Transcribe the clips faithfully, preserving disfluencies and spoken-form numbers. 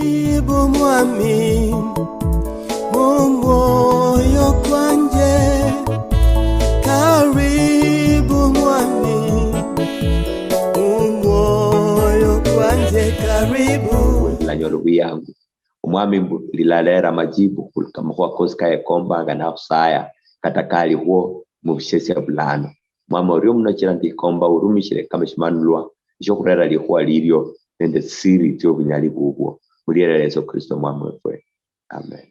Karibu mwami, mumwoyo kwanje. Karibu mwami, mumwoyo kwanje, karibu. Nanyolo bwiyangu. Omwami mbu lilaleera amajibu khulukha makhuwa kosi kayekombanga nakhusaya, kata kalikhwo mubushesia bulano. Mwami orio muno chira ndikomba urumishire kama shimanulwa, nisho khurera likhuwa lilio nende tsisiri tsiobunyali bubwo. Muliera lia Yesu Kristo Mwami wefwe. Amen.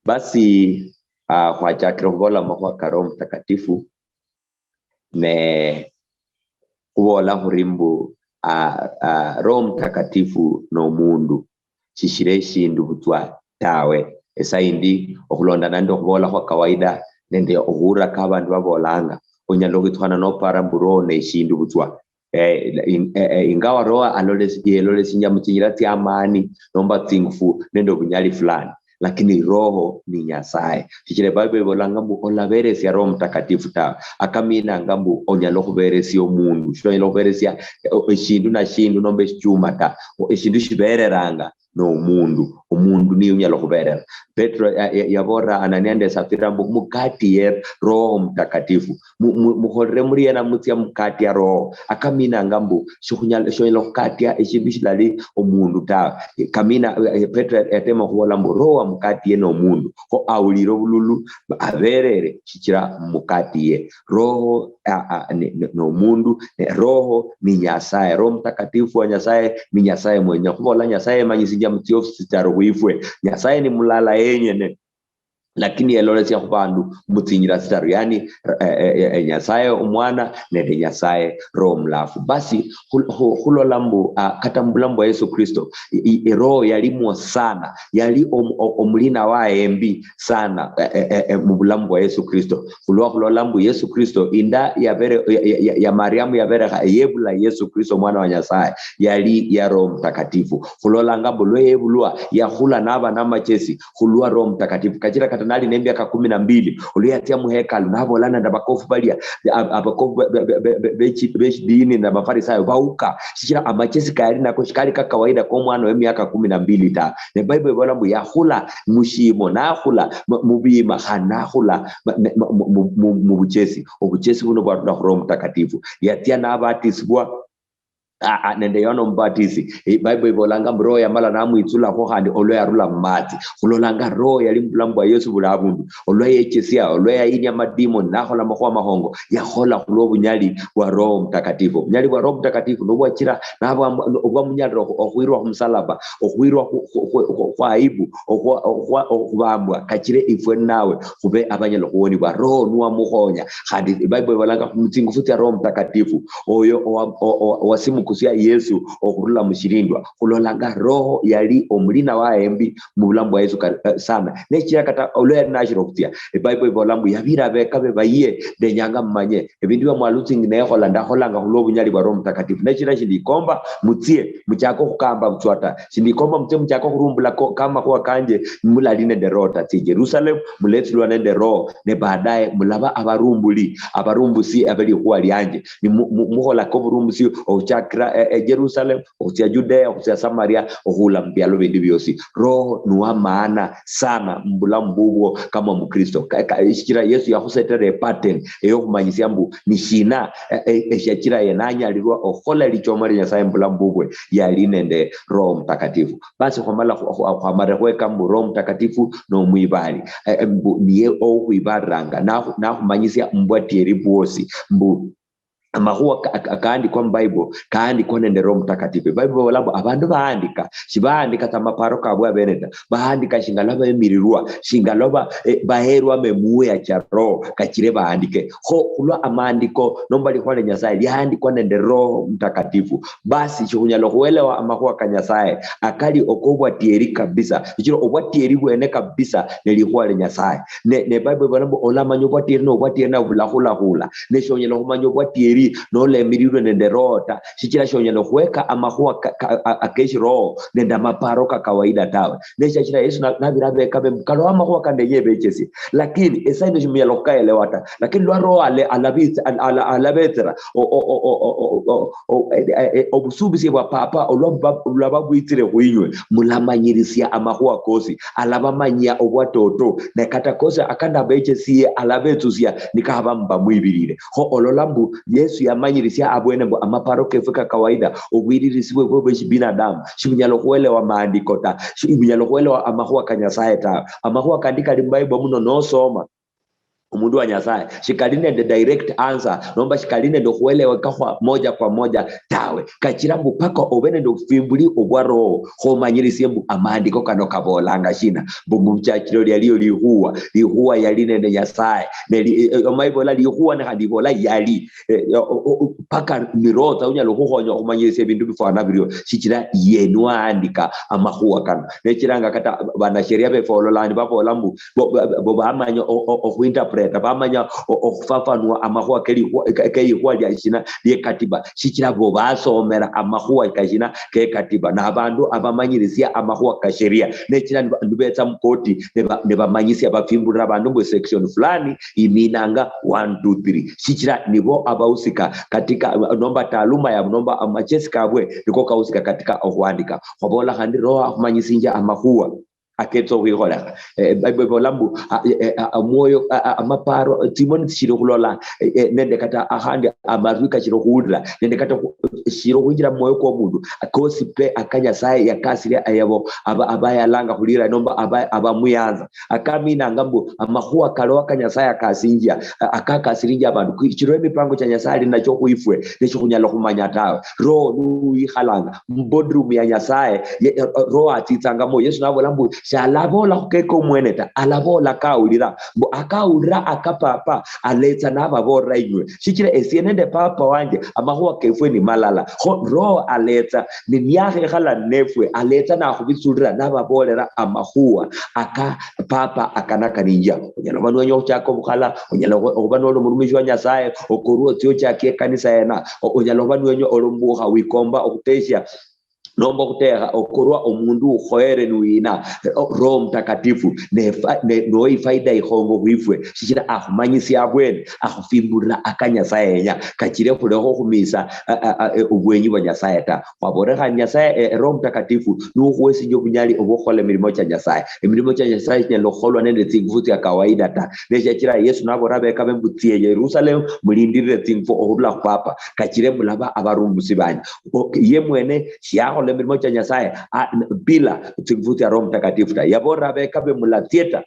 Basi, ah, khwachakire khubola makhuwa ka Roho Mutakatifu, ne khubola khuri mbu, ah, ah, Roho Mutakatifu nomundu, shishira eshindu butswa tawe. Esaindi okhulondana nende okhubola khwa kawaida nende okhuuraka abandu babolanga, onyala okhwitsukhana nopara mbu Roho neshindu butswa. Eh, in-, eh, eh, ingawa Roho alolesi-, yelolesinjia mutsinyira tsiamaani nomba tsingufu nende obunyali fulani, lakini Roho ni Nyasaye. Shichira Bible ibolanga mbu olaberesia Roho Mutakatifu tawe. Akaminanga mbu onyala okhuberesia omundu, shonyala okhuberesia, eh, eshindu na shindu nomba eshichuma ta. O-, eshindu shibereranga nomundu. Omundu niye unyala okhuberera. Petro ya-, ya-, yabolera Anania nende Safira mbu mukatiye Roho Mutakatifu. Mu-, mu-, mukholere muriena mutsia mukatia Roho? Akaminanga mbu shikhunyala, shonyala khukatia eshindu shilali omundu tawe. Kamina, eh, Petro yatema khubola mbu Roho amukatie nomundu. Kho awulire obululu, aberere shichira mukatiye. Roho, a, a, ne, ne, nomundu, ne Roho ni Nyasaye. Roho Mutakatifu wa Nyasaye ni Nyasaye mwenya. Khubola Nyasaye emanyisinjia mutsiofisi tsitaru khwifwe. Nyasaye ni mulala yenyene. Lakini yelolesia khubandu mutsinjira tsitaru, yani, eh, eh, eh, Nyasaye Omwana nende Nyasaye Roho Mulafu. Basi, khul-, khu-, khulola mbu, ah, kata mubulamu bwa Yesu Kristo, i-, i-, Roho yalimwo sana, yali om-, o-, omulina wa embi sana, eh, eh, eh, eh, mubulamu bwa Yesu Kristo. Khulwa khulola mbu Yesu Kristo, inda yabere, ya, ya, ya, ya Mariamu yaberekha, eyebula Yesu Kristo, Omwana wa Nyasaye, yali ya Roho Mutakatifu. Khulolanga mbu lwa yebulwa, yakhula naba namachesi khulwa Roho Mutakatifu. Kachira kata nali nemiaka kumi na mbili, olwa yatsia muhekalu, nabola nende abakofu balia, ab-, abakofu be-, be-, be-, be-, be-, bechi-, bechidini nende Abafarisayo, bauka. Shichira amachesi kayali nako shikali ka kawaida komwana wemiaka kumi na mbili ta. Ne Bible ibola mbu yakhula mushimo, nakhula mu-, mubima, khandi nakhula ma-, ne-, ma-, mu-, mu-, mu-, mubuchesi. Obuchesi buno bwarula khu Roho Mutakatifu. Yatsia nabatisibwa, a, a, nende Yohana Omubatisi. E, Bible ibolanga mbu Roho yamala namwitsulakho khandi olwa yarula mumatsi. Khulolanga Roho yali mubulamu bwa Yesu buli abundu. Olwa yechesia, olwa yayinia amadimoni, nakhola amakhuwa amakhongo, yakhola khulwa obunyali bwa Roho Mutakatifu. Obunyali bwa Roho Mutakatifu nobwachira nabwa-, obwamunyalira okhu-, okhwirwa khumusalaba, okhwirwa khu-, khu-, khu-, khu-, khwa aibu, okhwa-, okhwa-, okhubambwa, kachire ifwe nawe khube abanyala okhuwonibwa. Roho niwamukhonya. Khandi Bible ibolanga mutsingufu tsia Roho Mutakatifu, oyo owa-, o-, o-, owasimukusia Yesu okhurula mushilindwa. Khulolanga Roho yali omulina wa embi mubulamu bwa Yesu kar-, eh, sana. Nechira kata olwa yali nashira okhutsia, eBible ibola mbu yabira abekabe bayie, ndenyanga mumanye ebindu bia mwalutsingi nekhola, ndakholanga khulwa obunyali bwa Roho Mutakatifu. Nechira shindikomba mutsie, muchake okhukamba butswa ta. Shindikomba mutsie muchake okhurumbula ko-, kamakhuwa kanje mulali nende Roho ta. Tsie Jerusalem, muletsulwa nende Roho, ne baadaye mulaba abarumbuli, abarumbusi abelikhuwa lianje. Ni mu-, mu-, mukholaka oburumbusi okhuchakira, eh, eh, Jerusalem, okhutsia Judea, okhutsia Samaria, okhuula mubialo bindi biosi. Roho niwa maana sana mubulamu bubwo kama Omukristo. Ka-, ka-, shichira Yesu yakhusetera epattern eyokhumanyisia mbu nishina, eh, eh, eshiachira ye nanyalirwa okhukhola lichoma lia Nyasaye mubulamu bubwe, yali nende Roho Mutakatifu. Basi khwamala khu-, khu-, khwamala khweka mbu Roho Mutakatifu nomwibali, eh, eh, mbu niye oukhwibaliranga, nakhu-, nakhumanyisia mubwatieri bwosi, mbu amakhuwa ka-, ka-, kaandikwa mu Bible, kaandikwa nende Roho Mutakatifu. Bible ibola mbu abandu baandika, shibaandika tsa amaparo kabwe abene ta, baandika shingala bemirirwa, shingala ba-, eh, baherwa memuya cha Roho, kachire baandike. Kho, khulwa amaandiko, nomba likhuwa lia Nyasaye, liaandikwa nende Roho Mutakatifu. Basi, shikhunyala okhuelewa amakhuwa ka Nyasaye, akali okobwatieri kabisa. Shichira obwatieri bwene kabisa, ne likhuwa lia Nyasaye. Ne, ne Bible ibola mbu, olamanya obwatieri, ne obwatieri nabwo bulakhulakhula. Ne shonyala okhumanya obwatieri nolemirirwe nende Roho ta, shichira shonyala okhweka amakhuwa ka, ka, a, akeshiroho nende amaparo ka kawaida tawe. Neshachira Yesu na, nabira abekabe mbu, kaloho amakhuwa kandenye ebechesie, lakini esaino shimunyala okhukaelewa ta, lakini lwa Roho ale, alabitsa, al, al, alabetsera o, o, o, o, o, o, o, eh, eh, eh, obusuubisi bwa Papa olwa ba, lwaba bwitsire khwinywe, mulamanyirisia amakhuwa kosi, alabamanyia obwatoto, ne kata kosi akanabechesiye alabetsusia nikaba mbamwibirire. Kho olola mbu Yesu yamanyirisia abwene mbu amaparo kefwe ka kawaida, obwirisi bwefwe bwe shibinadamu, shibunyala okhuelewa maandiko ta, shibunyala okhuelewa amakhuwa ka Nyasaye tawe. Amakhuwa kandi kali mu Bible muno nosoma, omundu wa Nyasaye, shikali nende direct answer, nomba shikali nende okhueleweka khwa moja kwa moja tawe. Kachira mbu paka obe nende obufimbuli obwa Roho, khomanyirisie mbu amaandiko kano kabolanga shina, mbu muchachiro lialio likhuwa, likhuwa yali nende Nyasaye. Ne li, eh, eh, omanye bola likhuwa ne khandi bola yali. Eh, o, o, o, paka ni Roho tsa unyala okhukhonya okhumanyirisia ebindu bifwana birio, shichira ye niwaandika amakhuwa kano. Nechiranga kata banasheria befe ololani babola mbu, bo, bo, bo bamanya o, o, okhuinterpreta, bamanya o, okhufafanua amakhuwa kelikhwa, ke, keikhwa lia shina, lie katiba, shichira bo basomera amakhuwa kashina ke katiba, na abandu abamanyirisia amakhuwa ka sheria. Nechira niba, nibetsa mukoti, niba, nibamanyisia, bafimbulira abandu mbu section fulani iminanga one, two, three, shichira nibo abahusika katika, nomba taaluma yabo, nomba amachesi kabwe niko kahusika katika okhuandika. Khwabola khandi Roho akhumanyisinjia amakhuwa aketsa okhwikholekha. Eh, Bible ibola mbu, a, eh, eh, a, omwoyo, a, a, amaparo, tsimoni tsishili okhulola, eh, eh, nende kata akhandi amarwi kashili okhuwulira, nende kata khu, shili okhwinjira mumwoyo kwomundu, kosi pe aka Nyasaye yakasilia ayabo, aba, abayalanga khulira, nomba aba, abamuyanza. Akaminanga mbu amakhuwa kaloho aka Nyasaye akasinjia, a, akakasilinjia abandu. Kwi, shilio emipango chia Nyasaye ali nachio khwifwe, nesho khunyala khumanya tawe. Roho nuwikhalanga, mubodroom ya Nyasaye, ye, eh, Roho atsitsangamo. Yesu nabola mbu, shalabola khukeka omwene ta, alabola kawulira, mbu akawulira aka Papa, aletsa nababolera inywe. Shichira esie nende Papa wanje, amakhuwa kefwe ni malala. Kho Roho aletsa, ne niyakhekhala nefwe, aletsa nakhubitsulira nababolera amakhuwa aka Papa akanakaninjia. Onyala khuba niwenya okhuchaka obukhala, onyala okhu-, okhuba noli omurumishi wa Nyasaye, okorwa otsie ochakie ekanisa yena. O-, onyala khuba niwenya olombukha, wikomba okhuteshia, nomba okhutekha, okorwa omundu ukhoyere niwina, o-, Roho Mtakatifu, ne fa-, ne, noho ifaida ikhongo khwifwe, shichira akhumanyisia abwene, akhufimbulira aka Nyasaye yenya, kachire khulekha okhumisa, a, a, a, e, obwenyi bwa Nyasaye ta. Khwabolere khandi Nyasaye, e, e, Roho Mtakatifu niwo ukhuwesinjia obunyali obwokhukhola emirimo chia Nyasaye. Emirimo chia Nyasaye chinyala okhukholwa nende tsingufu tsia kawaida ta. Neshachira Yesu nabolera abekabe mbu, tsie Yerusalemu, mulindirire tsingufu okhurula khu Papa, kachire mulaba abarumbusi banje. O, ye mwene shiyakhola emirimo chia Nyasaye, a, n-, bila tsingufu tsia Roho Mtakatifu ta. Yabolera abekabe, mulatsie ta.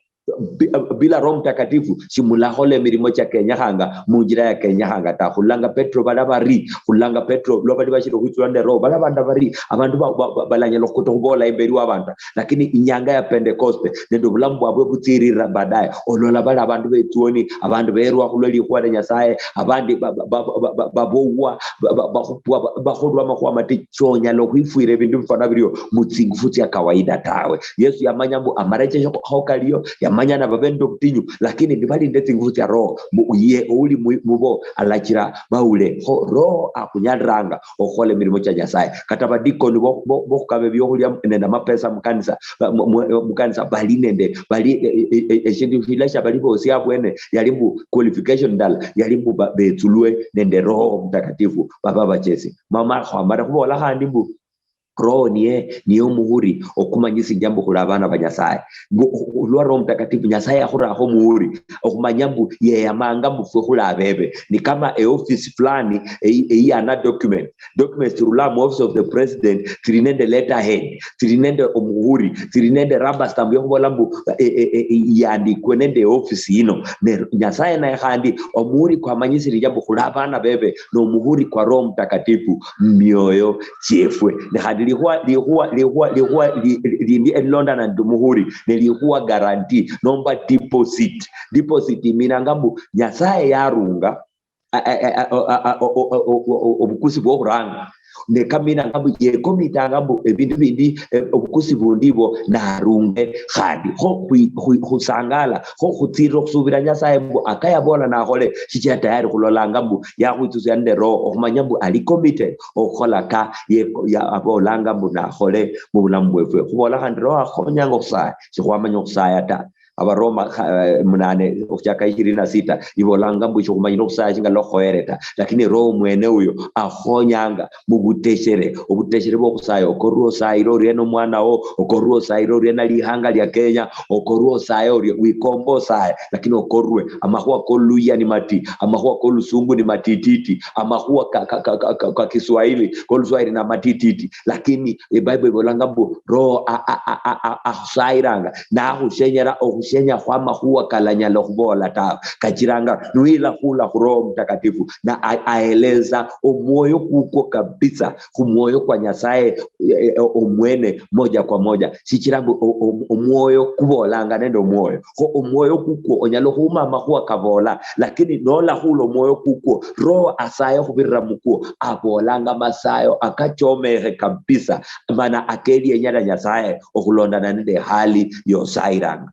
Bi-, bila Roho Mtakatifu, shimulakhola emirimo chia kenyekhanga munjira ya kenyekhanga ta. Khulanga Petro bala bari, khulanga Petro lwa bali bashiri okhwitsula nende Roho, bala banda bari, abandu ba, ba, ba, balanyala okhukuta okhubola imberi wa abandu ta. Lakini inyanga ya Pentecost, nende obulamu bwabwe butsirira baadaye, olola bali abandu betsuoni, abandu berwa khulwa likhuwa lia Nyasaye, abandi ba, ba, ba, ba, ba, babowwa, ba, ba, bakhupwa, ba, bakholwa amakhuwa mati, shonyala okhwifwira ebindu bifwana birio mutsingufu tsia kawaida tawe. Yesu yamanya mbu amarechesho kho kaliyo, yamanya nababe nende obutinyu, lakini nibalinde tsingufu tsia Roho, mbu ye ouli mu, mubo alachira baule. Kho Roho akhunyaliranga okhukhola emirimo chia Nyasaye. Kata badikoni bo, bo, bokhukaba ebiokhulia nende amapesa mukanisa, ba, mu, mu, mukanisa bali nende, bali, e, e, e, eshindu shila shia bali bosi abwene, yali mbu qualification ndala, yali mbu ba, betsulwe nende Roho Mtakatifu, baba bachesi. Mama khwamala khubola khandi mbu, Roho niye, niye omuhuri okumanyisinya mbu khuli abana ba Nyasaye. Mbu, olwa Roho Mtakatifu, Nyasaye yakhurakho omuhuri, okhumanya mbu yeyamanga mbu fwe khuli abebe. Ni kama eofisi fulani, eyi, eyiyana document. Documents tsirula mu office of the president, tsiri nende letterhead, tsiri nende omuhuri, tsiri nende rubber stamp yokhubola mbu, e, e, e, e, yandikwe nende eofisi yino. Ne Nyasaye naye khandi omuhuri kwamanyisirinjia mbu khuli abana bebe, nomuhuri kwa Roho Mtakatifu mumioyo chiefwe. Ne khandi likhuwa, likhuwa, likhuwa, likhuwa li, li, lindi elilondana nende omuhuri, ne likhuwa guarantee, nomba deposit. Deposit iminanga mbu Nyasaye yarunga, a, a, a, a, o, a, a, o, o, o, o, o, obukusi bwokhuranga, Ne kaminanga mbu yekomitanga mbu ebindu bindi, eh, obukusi bundi ibo narunge khandi. Kho khwi-, khwi-, khusangala, kho khutsirira okhusubira Nyasaye mbu akayabola nakhole, shichira tayari khulolanga mbu yakhwitsusia nende roho, okhumanya mbu ali committed okhukhola ka ye-, ya-, abolanga mbu nakhole mubulamu bwefwe. Khubola khandi roho akhonyanga okhusaya, shikhwamanya okhusaya ta. Abaroma kha-, eh, munane okhuchaka ishirini na sita ibolanga mbu shikhumanyire okhusaya shinga lokhoere ta, lakini Roho mwene uyo akhonyanga mubuteshere, obuteshere bwokhusaya. Okorwe osayire orie nomwana wo, okorwe osayire orie nalihanga lia Kenya, okorwe osaya orie, wikomba osaya, lakini okorwe amakhuwa koluya ni mati, amakhuwa kolusungu ni matititi, amakhuwa ka, ka, ka, ka, ka, ka Kiswahili, koluswahili na matititi, lakini eBible ibolanga mbu Roho a-, a-, a-, a-, a-, akhusayiranga, nakhushenyera okhushenya khwamakhuwa kalanyala okhubola tawe. Kachiranga niwilakhula khu Roho Mtakatifu, na a-, aeleza omwoyo kukwo kabisa, khu mwoyo kwa Nyasaye, eh, eh, omwene moja kwa moja. Shichira mbu o-, o-, omwoyo kubolanga nende omwoyo. Kho omwoyo kukwo onyala okhuma amakhuwa kabola, lakini nolakhula omwoyo kukwo, Roho asaye okhubirira mukwo, abolanga masayo akachomekhe kabisa, mana akelienya lia Nyasaye okhulondana nende hali yosayiranga.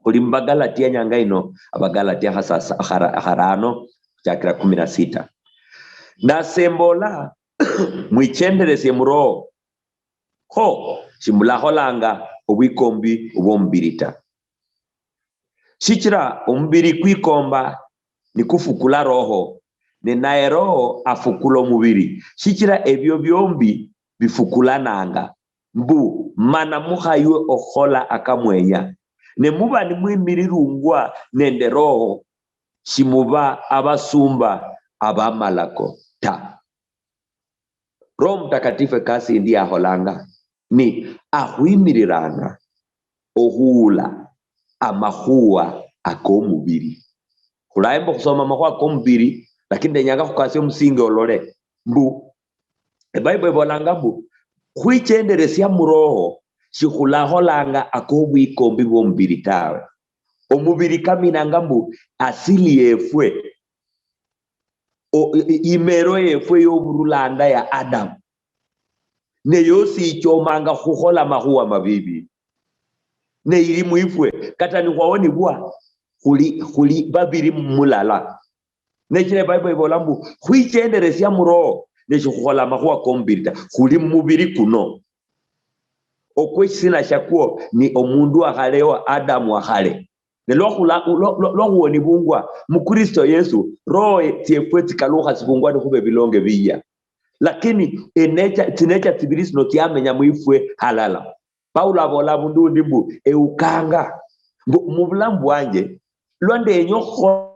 Khuli mubagalatia nyanga ino, Abagalatia khasasa-, khara-, kharano, khuchakira kumi na sita. Nase mbola, mwichenderesie mu Roho, kho shimulakholanga obwikombi obwomubiri ta. Shichira omubiri kwikomba nikufukula Roho, ne naye Roho afukula omubiri, shichira ebio biombi bifukulananga, mbu mana mukhaywe okhukhola akamwenya. Ne muba nimwimirirungwa nende Roho, shimuba abasumba abamalako ta. Roho Mtakatifu ekasi yindi yakholanga ni akhwimiriranga okhuula amakhuwa akomubiri. Khulaemba okhusoma amakhuwa komubiri, lakini ndenyanga khukasia omusingi olole mbu eBible ibolanga mbu khwichenderesia mu Roho shikhulakholanga akobwikombi bwomubiri tawe. Omubiri kaminanga mbu asili yefwe, o-, i-, i-, imero yefwe yoburulanda ya Adamu. Ne yosi ichomanga khukhola makhuwa mabibi. Ne ili mwifwe, kata nikhwawonibwa, khuli, khuli babiri mulala. Nechira Bible ibola mbu, khwichenderesia mu Roho, neshikhukhola amakhuwa komubiri ta, khuli mumubiri kuno. Okweshisina shakwo ni omundu wakhale wa Adamu wakhale. Ne lwakhula-, lwa-, lwa-, lwakhuwonibungwa mu Kristo Yesu, roho tsiefwe tsikalukhasibungwa nikhuba ebilonge biyia. Lakini enecha-, tsinecha tsibili tsino tsiamenya mwifwe halala. Paulo abola abundu undi mbu, eukanga, mbu mubulamu bwanje, lwa ndenya okhukhola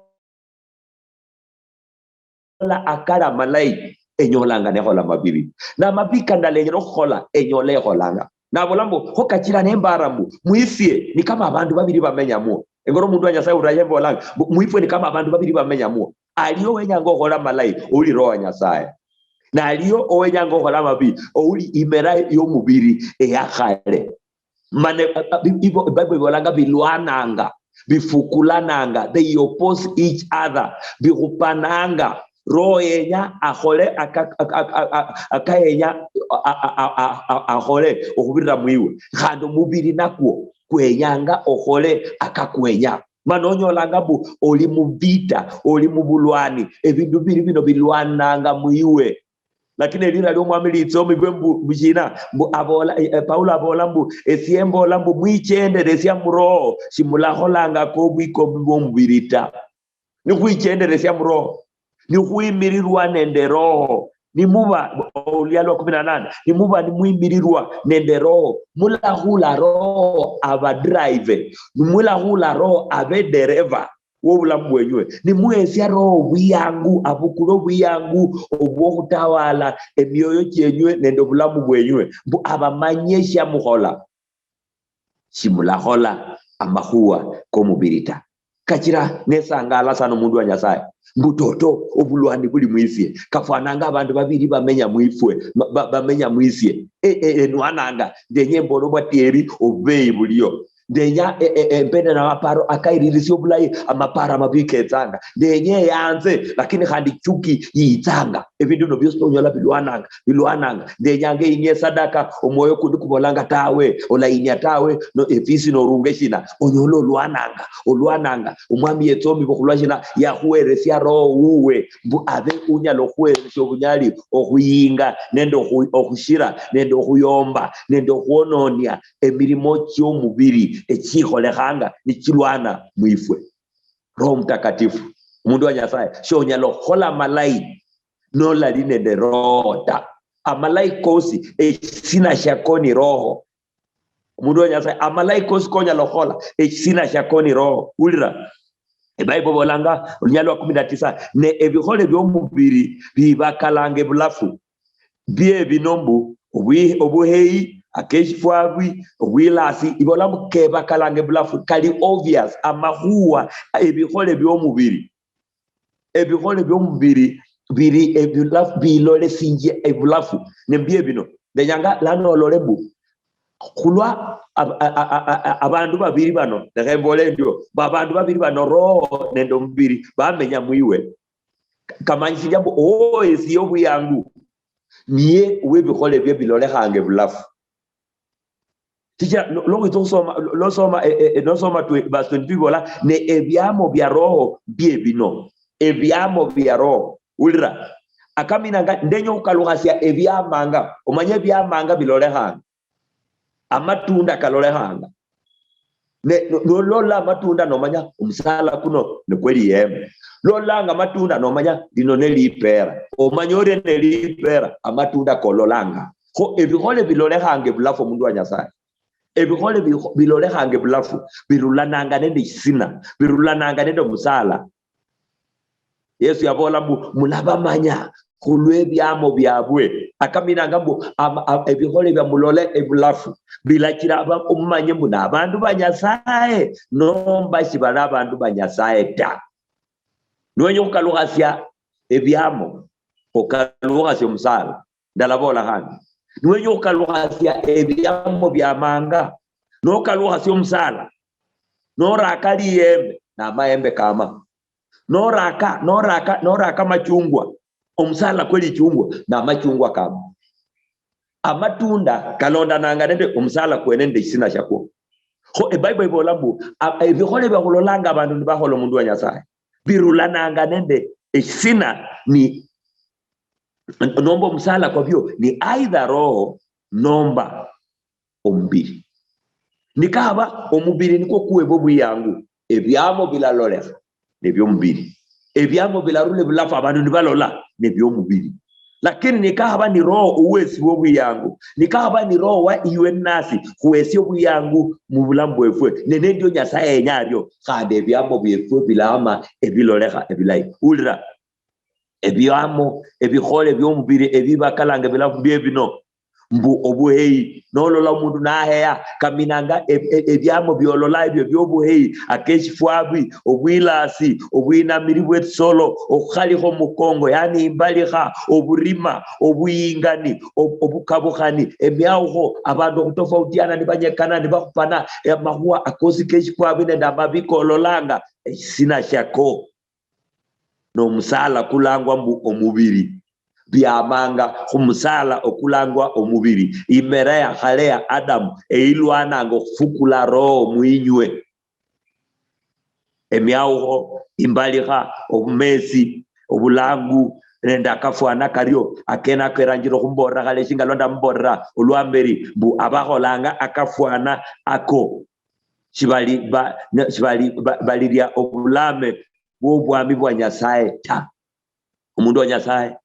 akali amalayi, enyolanga nekhola amabibi. Na amabi kandalenyera okhukhola, enyola ekholanga. Nabola mbu, kho kachira nembara mbu, mwifwe ni kama abandu babiri bamenyamwo. Engoro omundu wa Nyasaye uraye mbolanga, mbu, mwifwe ni kama abandu babiri bamenyamwo. Aliyo owenyanga okhola amalayi, ouli Roho wa Nyasaye. Naliyo owenyanga okhola amabi, ouli imera yomubiri eyakhale. Mane, a-, a-, bi-, ibo-, Bible ibolanga bilwananga, bifukulananga, they oppose each other, bikhupananga. Roho yenya akhole aka-, aka-, aka-, aka-, akayenya a-, a-, a-, a-, a-, akhole okhubirira mwiwe. Khandi omubiri nakwo kwenyanga okhole akakwenya. Mana onyolanga mbu oli muvita, oli muvulwani, evindu viri vino vilwananga mwiwe. Lakini elira liomwami litsomi vwe mbu, mbu shina? Mbu avola, eh, eh, Paulo avola mbu, esie mbola mbu, mwichenderesia muroho, shimulakholanga kobwikombi vwomuviri ta. Nikhwichenderesia muroho, nikhwimirirwa nende roho, nimuba, oluya lwa kumi na nane, nimuba nimwimirirwa nende roho, mulakhula roho abadrive, mulakhula roho abe dereva wobulamu bwenywe, nimuhesia roho obwiyangu, abukule obwiyangu obwokhutawala emioyo chienywe nende obulamu bwenywe, mbu abamanye eshiamukhola. Shimulakhola amakhuwa komubiri ta. Kachira nesangala sana omundu wa Nyasaye. Mbu toto, obulwani buli mwisie. Kafwananga abandu babiri bamenya mwifwe, ba-, ba-, bamenya mwisie. E, e, enwananga, ndenye mbole obwatieri, obubeyi buliyo. Ndenya e- e- embe nende amaparo akairirisie obulayi, amaparo amabi ketsanga. Ndenya eyanze, lakini khandi chuki yitsanga. Ebindu bino biosi nonyola bilwananga, bilwananga. Ndenyanga inie sadaka, omwoyo kundi kubolanga tawe, olainia tawe, no efisi norunga eshina, onyola olwananga, olwananga. Omwami yetsomibwa khulwa shina? Yakhuheresia roho wuwe, mbu abe unyala okhuheresia obunyali okhuyinga nende okhu- okhushira nende okhuyomba nende okhwononia emirimo chiomubiri echikholekhanga nichilwana mwifwe. Roho Mtakatifu, omundu wa Nyasaye, shonyala okhola amalayi nolali nende roho ta. Amalayi kosi, eshisina shako ni roho. Omundu wa Nyasaye, amalayi kosi konyala okhola, eshisina shako ni roho. Ulira, eBible bolanga olunyalo lwa kumi na tisa, ne ebikhole biomubiri bibakalanga ebulafu, bie bino mbu obwi- obuheyi, akeshifwabwi, obwilasi, ibola mbu kebakalanga ebulafu, kali obvious, amakhuwa, ebikhole biomubiri. Ebikhole biomubiri biri ebulafu, bilolesinjia ebulafu. Nembie bino, ndenyanga lano olole mbu khulwa ab- a- a- a- a- abandu babiri bano, lekha embole endio, babandu babiri bano, roho nende omubiri, bamenya mwiwe, kamanyishinjia mbu owo esie obuyangu niye owebikhole bie bilolekhanga ebulafu. Sichira lo- lowitsa okhusoma, lo- losoma e- e- e- nosoma twe- verse twenty-two ibola, ne ebiamo bia roho bie bino. Ebiamo bia roho, ulira, akaminanga ndenya okhukalukhasia ebiamanga, omanye ebiamanga bilolekhanga, amatunda kalolekhanga. Ne no- nolola amatunda nomanya omusala kuno nikwe liyembe. Lolanga amatunda nomanya lino nelipera. Omanya orie nelipera, amatunda kololanga. Kho ebikhole bilolekhanga ebulafu, omundu wa Nyasaye. Ebikhole bikho- bilolekhanga ebulafu birulananga nende isina, birulananga nende omusala. Yesu yabola mbu mulabamanya khulwebiamo biabwe. Akaminanga mbu ama- a- ebikhole bia mulole ebulafu bilachira aba- omumanye mbu nabandu ba Nyasaye nomba shibali abandu ba Nyasaye ta. Niwenya okhukalukhasia ebiamo, okalukhasia omusala. Ndalabola khandi, niwenya okhukalukhasia ebiamo biamanga, nokalukhasia omusala, noraka liyembe, namaembe kama. Noraka, noraka, noraka amachungwa, omusala kwe lichungwa, namachungwa kama. Amatunda kalondananga nende omusala kwene nende isina shakwo. Kho eBible ibola mbu a- ebikhole bia khulolanga abandu nibakhola omundu wa Nyasaye birulananga nende eshisina ni nomba omusala kwabio ni either roho nomba omubiri. Nikaba omubiri nikwo kuweba obuyangu, ebiamo bilalolekha nebiomubiri, ebiamo bilarula ebulafu abandu nibalola nebiomubiri. Lakini nikakhaba ni roho uwesibwa obuyangu, nikakhaba ni roho wa iwe nasi khuwesia obuyangu mubulamu bwefwe, ne nendio Nyasaye yenya ario, khandi ebiamo biefwe bilama ebilolekha ebilayi. Ulira, ebiamo ebikhole biomubiri ebibakalanga ebilafu bie bino, mbu obuheyi. Nolola omundu naheya, kaminanga e- e- ebiamo biolola ebyo biobuheyi, akeshifwabi, obwilasi, obwinamiri bwetsisolo, okhuhalikha omukongo, yani imbalikha, oburima, obuyingani, ob- obukabukhani, emiaukho, abandu okhutofautiana, nibanyekana, nibakhupana, amakhuwa akosi keshifwabi nende amabi kololanga eshisina shako. Nomusala kulangwa mbu omubiri. Biamanga khumusala okulangwa omubiri. Imera ya khale ya Adamu eyilwananga okhufukula roho mwinywe. Emiaukho, imbalikha, obumesi, obulangu, nende akafwana kario, akene ako eranjira okhumbolera khale, shinga lwa ndamubolera olwamberi, mbu abakholanga akafwana ako shibali ba- ne- shibali ba- baliria obulame bwobwami bwa Nyasaye ta. Omundu wa Nyasaye,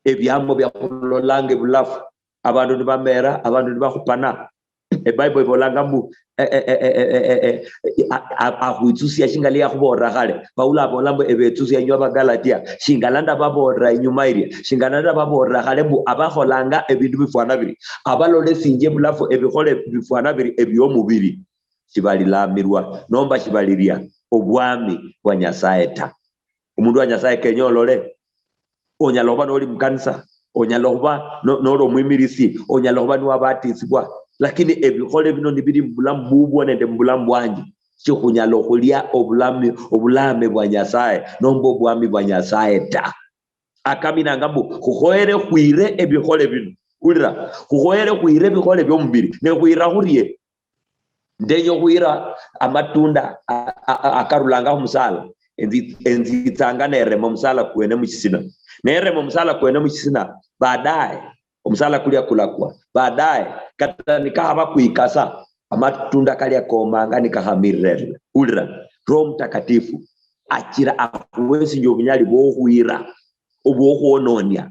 ebiamo bia khulolanga ebulafu, abandu nibamera, abandu nibakhupana. Ebible ibolanga mbu e- e- e- e- e- e- e- a- a- akhwitsusia shinga lia yakhubolera khale. Paulo abola mbu ebetsusia inywe Abagalatia, shingala ndababolera inyuma ilia, shingala ndababolera khale mbu abakholanga ebindu bifwana biri, abalolesinjia ebulafu ebikhole bifwana biri ebiomubiri, shibalilamirwa nomba shibaliria obwami bwa Nyasaye ta. Omundu wa Nyasaye kenya olole, onyala khuba noli mukanisa, onyala khuba no- noli omwimirisi, onyala khuba niwabatisibwa, Lakini ebikhole bino nibili mubulamu bubwo nende mubulamu bwanje, sikhunyala okhulia obulami, obulame bwa Nyasaye nomba obwami bwa Nyasaye ta. Akaminanga mbu khukhoyere khwire ebikhole bino. Ulira, khukhoyere khwire ebikhole biomubiri, ne khwira khurie? Ndenya okhwira amatunda a-, a-, a-, akarulanga khumusala, enzi-, enzitsanga nerema omusala kwene mushisina. Nerema omusala kwene mushisina, baadaye omusala kulia kulakwa. Baadaye, kata nikakhaba kwikasa, amatunda kalia komanga nikakhamirira. Ulira, Roho Mtakatifu achira akhuwesinjia obunyali bwokhwira, obwokhwononia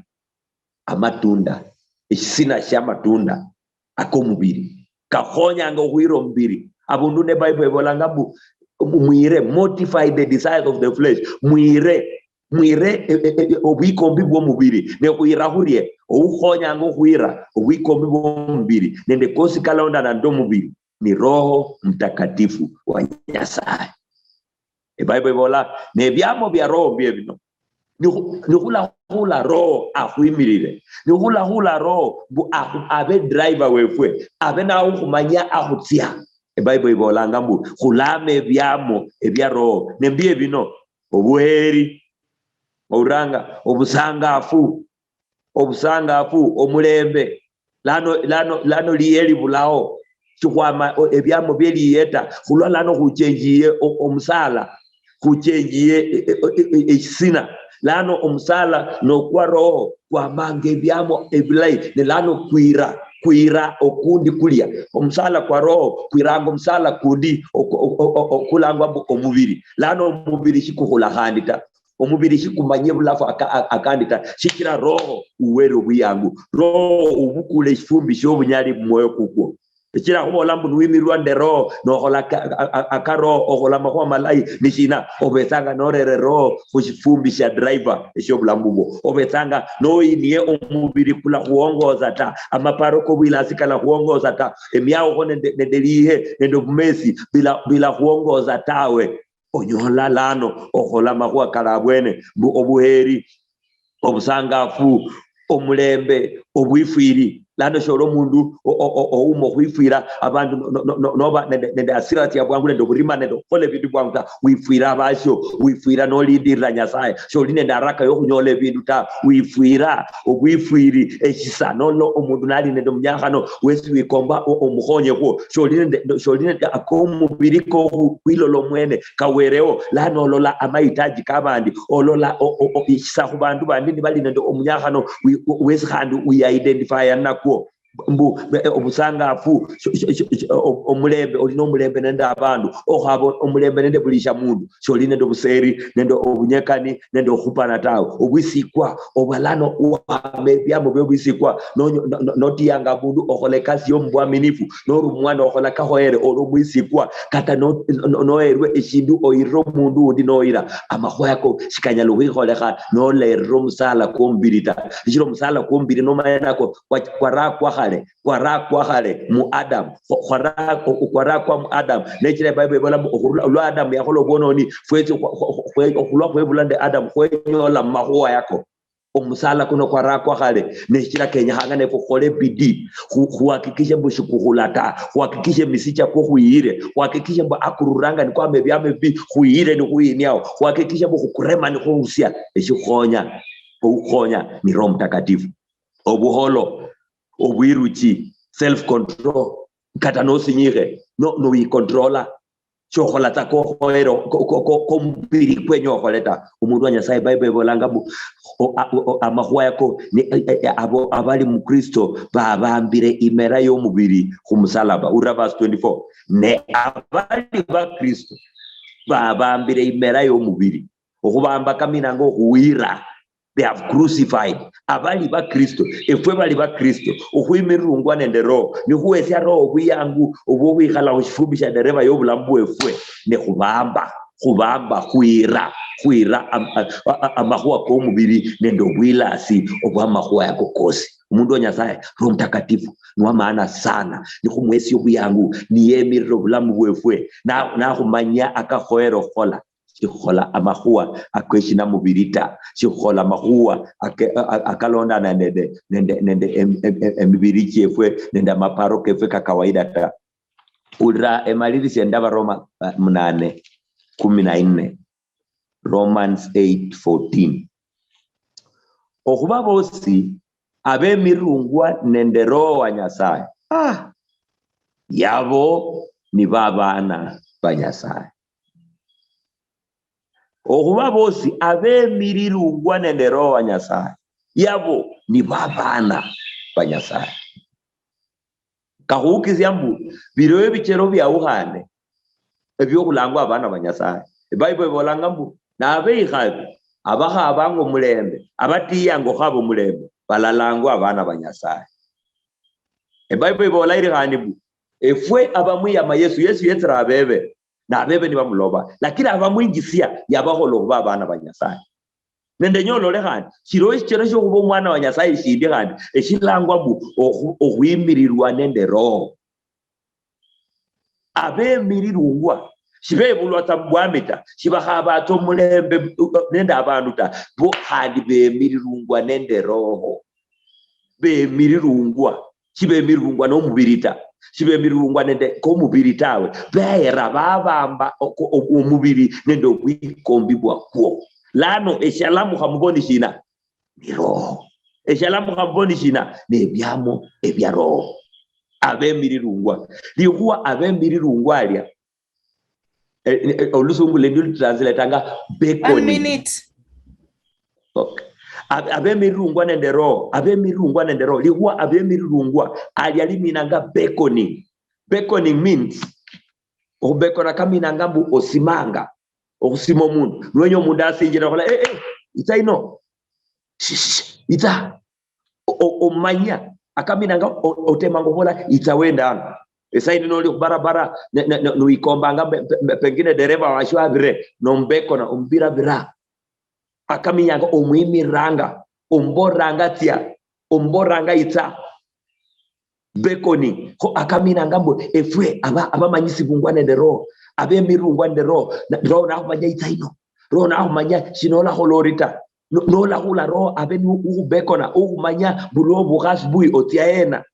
amatunda, eshisina shiamatunda akomubiri. Kakhonyanga okhwira omubiri. Abundu ne Bible ebolanga mbu, mwire, mortify the desires of the flesh. Mwire, mwire, e, e, e, obwikombi bwomubiri. Ne khwira khurie? Oukhonyanga okhwira obwikombi bwomubiri nende kosi kalondana nende omubiri ni Roho Mtakatifu wa Nyasaye. EBible ibola, nebiamo bia Roho mbie bino. Nikhu-, nikhulakhula Roho akhwimirire. Nikhulakhula Roho mbu akhu-, abe driver wefwe, abe nawe ukhumanya akhutsia. EBible ibolanga mbu khulama ebiamo ebia Roho. Nembie bino: obuheri, ouranga, obusangafu, obusangafu, omulembe. Lano, lano, lano liye libulao. Sikhwama o-, ebiamo bie liye ta. Khulwa lano khuchenjiye o-, omusala. Khuchenjiye e-, e-, e-, e-, eshisina. Lano omusala nokwa Roho kwamanga ebiamo ebilayi. Ne lano kwira, kwira okundi kulia. Omusala kwa Roho kwiranga omusala kundi oku-, oku-, oku-, okulangwa mbu omubiri. Lano omubiri shikukhula khandi ta. Omubiri shikumanyie bulafu aka-, a-, akandi ta, shichira Roho uwere obuyangu. Roho ubukule eshifumbi shiobunyali mumwoyo kukwo. Shichira khubola mbu niwimirwa nde Roho, nokhola ka-, a-, a-, aka Roho, okhola amakhuwa malayi, nishina? Obetsanga norere Roho khushifumbi shia driver eshiobulamu bubwo. Obetsanga noyinie omubiri kulakhuongoza ta, amaparo kobwilasi kalakhuongoza ta, emiaukho nende, nende lihe nende obumesi bila, bilakhuongoza tawe. Onyola lano okhola amakhuwa kali abwene, mbu obuheri, obusangafu, omulembe, obwifwiri. Lano sholi omundu o-, o-, o-, ouma okhwifwira abandu no-, no-, no-, no-, noba nende, nende hasira tsia bwangu nende oburima nende okhukhola ebindu bwangu ta. Wifwira abasho, wifwira nolindirira Nyasaye. Sholi nende haraka yokhunyola ebindu ta. Wifwira, obwifwiri, eshisa. Nolola omundu nali nende omunyakhano, wesi wikomba o-, omukhonyekhwo. Sholi nende, sholi nende akomubiri kokhu-, khwilola omwene, kawereo. Lano olola amahitaji kabandi, olola o-, o-, o-, ishisa khubandu bandi nibali nende omunyakhano wi-, wesi khandi wiidentifya nakwo. Mbu, eh, obusangafu, sho-, sho-, sho-, sho-, o-, omulembe, oli nomulembe nende abandu, okhaba omulembe nende buli shamundu, sholi nende obuseri, nende obunyekani, nende okhupana tawe. Obwisikwa, obalano wame ebiamo biobwisikwa, no-, no-, no-, notiyanga abundu okhola ekasi yomubwaminifu, norumwa nokhola kakhoyere, oli omwisikwa. Kata no-, no-, noherwe eshindu oyirire omundu undi noyira, amakhuwa yako shikanyala okhwikholekha nolerire omusala kwomubiri ta. Shichira omusala kwomubiri nomanya nako kwa-, kwarakwa khale, kwarakwa khale mu Adam. Khwa-, khwara-, kwarakwa mu Adam. Nechira Bible ibola mbu okhurula, olwa Adam yakhola obwononi, fwesi khwa-, khwa-, khwa-, khwe-, okhulwa khwebula nde Adam, khwenyola mumakhuwa yako. Omusala kuno kwarakwa khale, neshira kenyekhanga nefwe khukhole bidii, khu-, khuhakikishe mbu shikukhula ta, khuhakikishe misicha kwo khuyire, khuhakikishe mbu akururanga nikwama ebiamo ebibii, khuyire nikhuyiniao, khuhakikishe mbu khukurema nikhuhusia. Eshikhonya, okhukhonya ni Roho Mutakatifu. Obuholo, obwiruchi, self control, kata nosinyikhe, no, nowicontrola. Shokhola tsa kokhoyere, ko-, ko-, ko-, komubiri kwenye okhole ta. Omundu wa Nyasaye, Bible ibolanga mbu, o-, a-, o-, amakhuwa yako, ni, e-, e-, abo abali mu Kristo babambire imera yomubiri khumusalaba. Ura verse twenty-four. Ne abali ba Kristo babambire imera yomubiri. Okhubamba kaminanga okhuwira. They have crucified. Abali ba Kristo, efwe bali ba Kristo, okhwimirirungwa nende Roho, nikhuhesia Roho obuyangu obwokhwikhala khushifumbi shia dereva yobulamu bwefwe, ne khubamba, khubamba, khwira, khwira am-, a-, a-, a-, amakhuwa komubiri nende obwilasi obwamakhuwa yako kosi. Omundu wa Nyasaye, Roho Mutakatifu niwa maana sana, nikhumwesia obuyangu, niyemirira obulamu bwefwe, na-, nakhumanyia akakhoyere okhukhola. shikhukhola amakhuwa akeshinamubiri ta, shikhukhola amakhuwa ake-, a-, a-, akalondana nende, nende, nende em-, em-, em-, emibiri chiefwe nende amaparo kefwe ka kawaida ta. Ulira emalirisia ndabaroma, uh, munane, kumi na nne. Romans eight fourteen. Okhuba bosi abemirungwa nende Roho wa Nyasaye, ah, yabo nibo abaana ba Nyasaye. Okhuba bosi abemirirungwa nende Roho wa Nyasaye, yabo nibo abaana ba Nyasaye. Kakhukisia mbu, biro ebichero biawukhane ebiokhulangwa abaana ba Nyasaye. Ebible ibolanga mbu, nabeikhabi abakhabanga omulembe, abatiyanga okhaba omulembe, balalangwa abaana ba Nyasaye. Ebible ibola iri khandi mbu, efwe abamwiyama Yesu, Yesu yetsira abebe, nabebe nibamuloba, lakini abamwinjisia yabakhola okhuba abaana ba Nyasaye. Nende nyo olole khandi, shiliho eshichero shiokhuba omwana wa Nyasaye shindi khandi, eshilangwa mbu okhu-, okhwimirirwa nende Roho. Abemirirungwa, shibebulwa tsa mubwami ta, shibakhabatsa omulembe nende abandu ta, bo khandi bemirirungwa nende Roho. Bemirirungwa, shibemirirungwa nomubiri ta, shibemirirungwa nende komubiri tawe, behera babamba oko-, o-, omubiri nende obwikombi bwakwo. Lano eshalamukha muboni shina? Ni Roho. Eshalamukha muboni shina? Nebiamo ebia Roho. Abemirirungwa. Likhuwa abemirirungwa alia, eh, eh, olusungu lendi lutranslateanga beckoning. One minute. Okay. Ab-, abemirirungwa nende Roho, abemirirungwa nende Roho. Likhuwa abemirirungwa alia liminanga beckoning. Beckoning means, okhubekona kaminanga mbu osimanga, okhusima omundu. Niwenya omundu asinjire, okhola, "Eh, eh, itsa ino. Shi, shi, shi, itsa." O-, o-, omanya, akaminanga o-, otemanga okhubola, "Itsa wende ano." Esaindi noli khubarabara, ne-, ne-, ne-, nuikombanga pe-, pe-, pe-, pengine dereva washo abire, nombekona, ombirabira. Akaminyanga omwimiriranga, omboranga tsia, omboranga itsa. Beckoning, kho akaminanga mbu efwe aba-, abamanyisibungwa nende Roho, abemirirungwa nende Roho, na-, Roho nakhumanya itsa ino, Roho nakhumanya shina olakhola ori ta. No-, nolakhula Roho abe ni ukhubekona, ukhumanya buli obukha asubuhi otsia hena.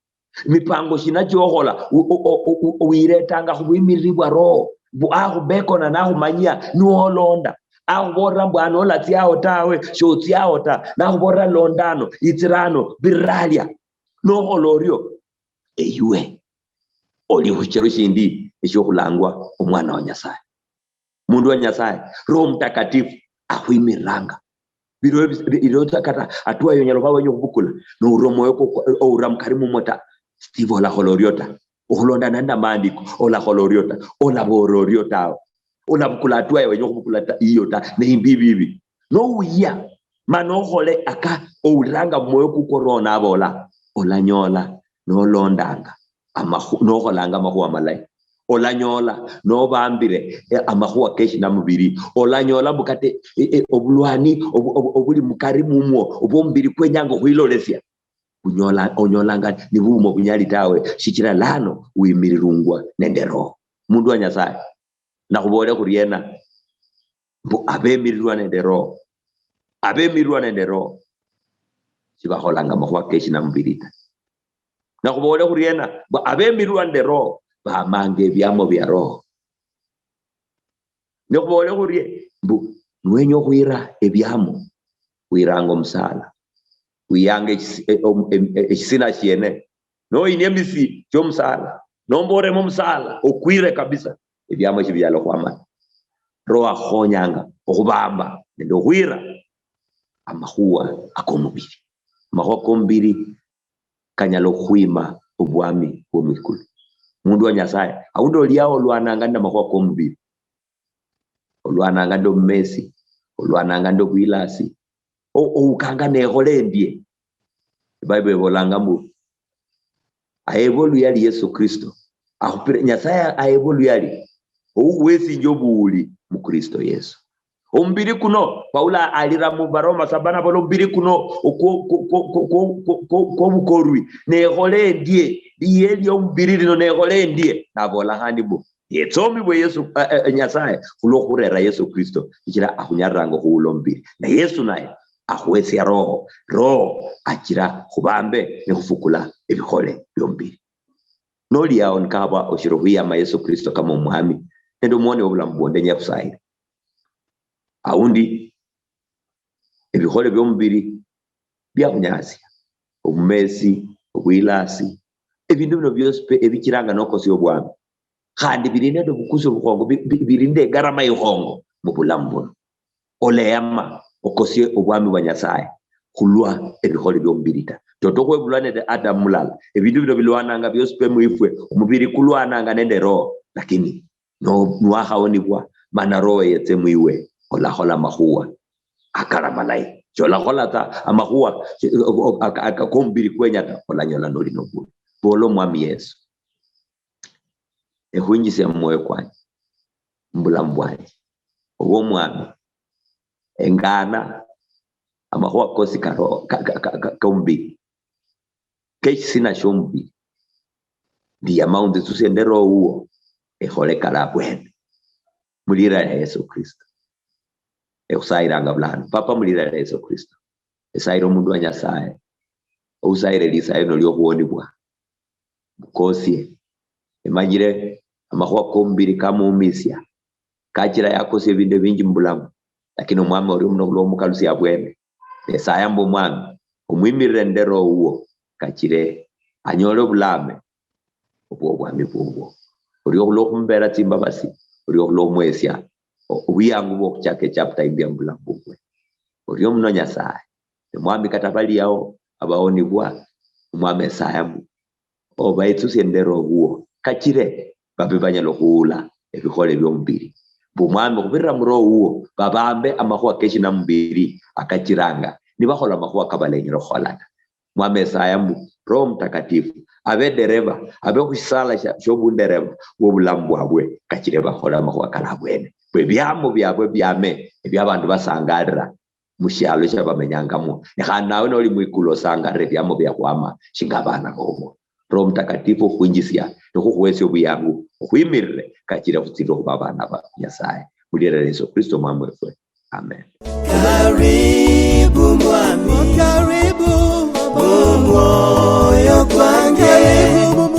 Mipango shina chiokhola, u-, u-, u-, u-, u-, wiretanga khubwimiriri bwa Roho, bu akhubekona nakhumanyia, nuolonda. Akhubolera mbu ano olatsiao tawe, shotsiao ta. Nakhubolera londa ano, itsira ano, birira alia. Nokhola orio, eyuwe oli khushiro shindi eshiokhulangwa omwana wa Nyasaye. Mundu wa Nyasaye, Roho Mtakatifu akhwimiriranga. Biro ebi-, bi-, biro ta kata hatua yonyala okhuba wenya okhubukula, noura omwoyo kwo, oura mukari mumwo ta. Steve, olakhola orio ta. Okhulondana nende amaandiko, olakhola orio ta. Olaboora orio tawe. Olabukula hatua ya wenya okhubukula ta, iyo ta. Ne imbi bibi. Nowuyia, mana okhole aka owuliranga mumwoyo kukwo Roho nabola, olanyola nolondanga amakhu-, nokholanga amakhuwa malayi. Olanyola nobambire, eh, amakhuwa keshinamubiri. Olanyola mbu kata, eh, eh, obulwani obu-, obu-, obuli mukari mumwo, obwomubiri kwenyanga okhwilolesia, onyola-, onyolanga nibuuma obunyali tawe, shichira lano wimirirungwa nende Roho. Mundu wa Nyasaye, nakhuboole khuriena? Mbu abemirirwa nende Roho. Abemirirwa nende Roho shibakholanga amakhuwa keshinamubiri ta. Nakhuboole khuriena? Mbu abemirirwa nende Roho bamanga ebiamo bia Roho. Nikhuboole khurie? Mbu niwenya okhwira ebiamo, wiranga omusala. Wiyanga ekisi-, e-, om-, em-, e-, eshisina shiene. Noyinia emisi chiomusala, nomboremo omusala, okwire kabisa. Ebiamo shibinyala okhwamana. Roho akhukhonyanga okhubamba nende okhwira amakhuwa akomubiri. Amakhuwa komubiri kanyala okhwima obwami bwo mwikulu. Mundu wa Nyasaye, aundi oliao olwananga nende amakhuwa komubiri. Olwananga nende obumesi, olwananga nende obwilasi. O-, oukanga nekhole endie. Ebible ebolanga mbu, aeba oluyali Yesu Kristo. Akhupire, Nyasaye aeba oluyali. Oukhuwesinjia obuwuli mu Kristo Yesu. Omubiri kuno, Paulo alira mu Baroma saba nabola omubiri kuno okwo-, kwo-, kwo-, kwobukorwi, nekhole endie, liye liomubiri lino nekhole endie. Nabola khandi mbu, Yetsomibwe Yesu, eh, eh, Nyasaye khulwo khurera Yesu Kristo, shichira akhunyaliranga okhuula omubiri. Na Yesu naye akhwesia Roho, Roho achira khubambe nikhufukula ebikhole biomubiri. Noli yao nikaba oshiri okhwiyama Yesu Kristo kama omwami nende omwoni wobulamu bwo, ndenya khusayire. Aundi ebikhole biomubiri biakhunyasia, obumesi, obwilasi, ebindu bino biosi pe ebichiranga nokosia obwami. Khandi bili nende obukusi obukhongo, bi-, bi-, bili nende egarama ikhongo mubulamu buno. Oleyama okosie obwami bwa Nyasaye khulwa ebikhole biomubiri ta. Toto khwebulwa nende Adamu mulala. Ebindu bino bilwananga biosi pe mwifwe, omubiri kulwananga nende roho, lakini no-, niwakhaonibwa, mana Roho yetse mwiwe, olakhola amakhuwa akali amalayi. Sholakhola ta amakhuwa aka-, aka-, komubiri kwenya ta, olanyola noli nobulamu. Bola Omwami Yesu, ekhwinjisia mumwoyo kwanje, mubulamu bwanje, obe Omwami, engana amakhuwa kosi karo-, ka-, ka-, ka-, ka-, komubiri. Keshisina shiomubiri, ndiyama unditsusie nende Roho wuwo, ekhole kali abwene. Mulira lia Yesu Kristo. Ekhusayiranga bulano. Papa, mulira lia Yesu Kristo. Esayira omundu wa Nyasaye. Ousayire lisayo nolio okhuonibwa. Mukosie. Emanyire amakhuwa komubiri kamuumisia. Kachira yakosia ebindu ebinji mubulamu. Lakini Omwami orio muno khulwa omukalusia abwene. Nyasaye mbu Omwami, omwimirire nende Roho wuwo, kachire anyole obulame obwobwami bubwo. Orio khulwa okhumubeera tsimbabasi, orio khulwa okhumwesia o-, obuyangu bwokhuchaka echapter imbia mubulamu bubwe. Orio muno Nyasaye, ne Mwami kata bali yao abaonibwa, Omwami esaya mbu obaitsusie nende Roho wuwo, kachire babe banyala okhuula ebikhole biomubiri. Mbu Omwami, okhubirira mu Roho wuwo, babambe amakhuwa keshinamubiri akachiranga nibakhola amakhuwa kabalenyere okhukhola ta. Mwami esaya mbu Roho Mutakatifu abe dereva, abe khushisala shia-, shiobundereva bwobulamu bwabwe, kachire bakhole amakhuwa kali abwene. Bwe ebiamo biabwe biame, ebia abandu basangalira, mushialo shia bamenyangamwo. Ne khandi nawe noli mwikulu osangalire ebiamo biakhwama shinga abana bobo. Roho Mutakatifu okhwinjisia nikhukhuhesia obuyangu, okhwimirire kachire khutsirire okhuba abana ba Nyasaye. Mulira lia Yesu Kristo Omwami wefwe. Amen. Karibu Mwami, karibu omwoyo kwange. Karibu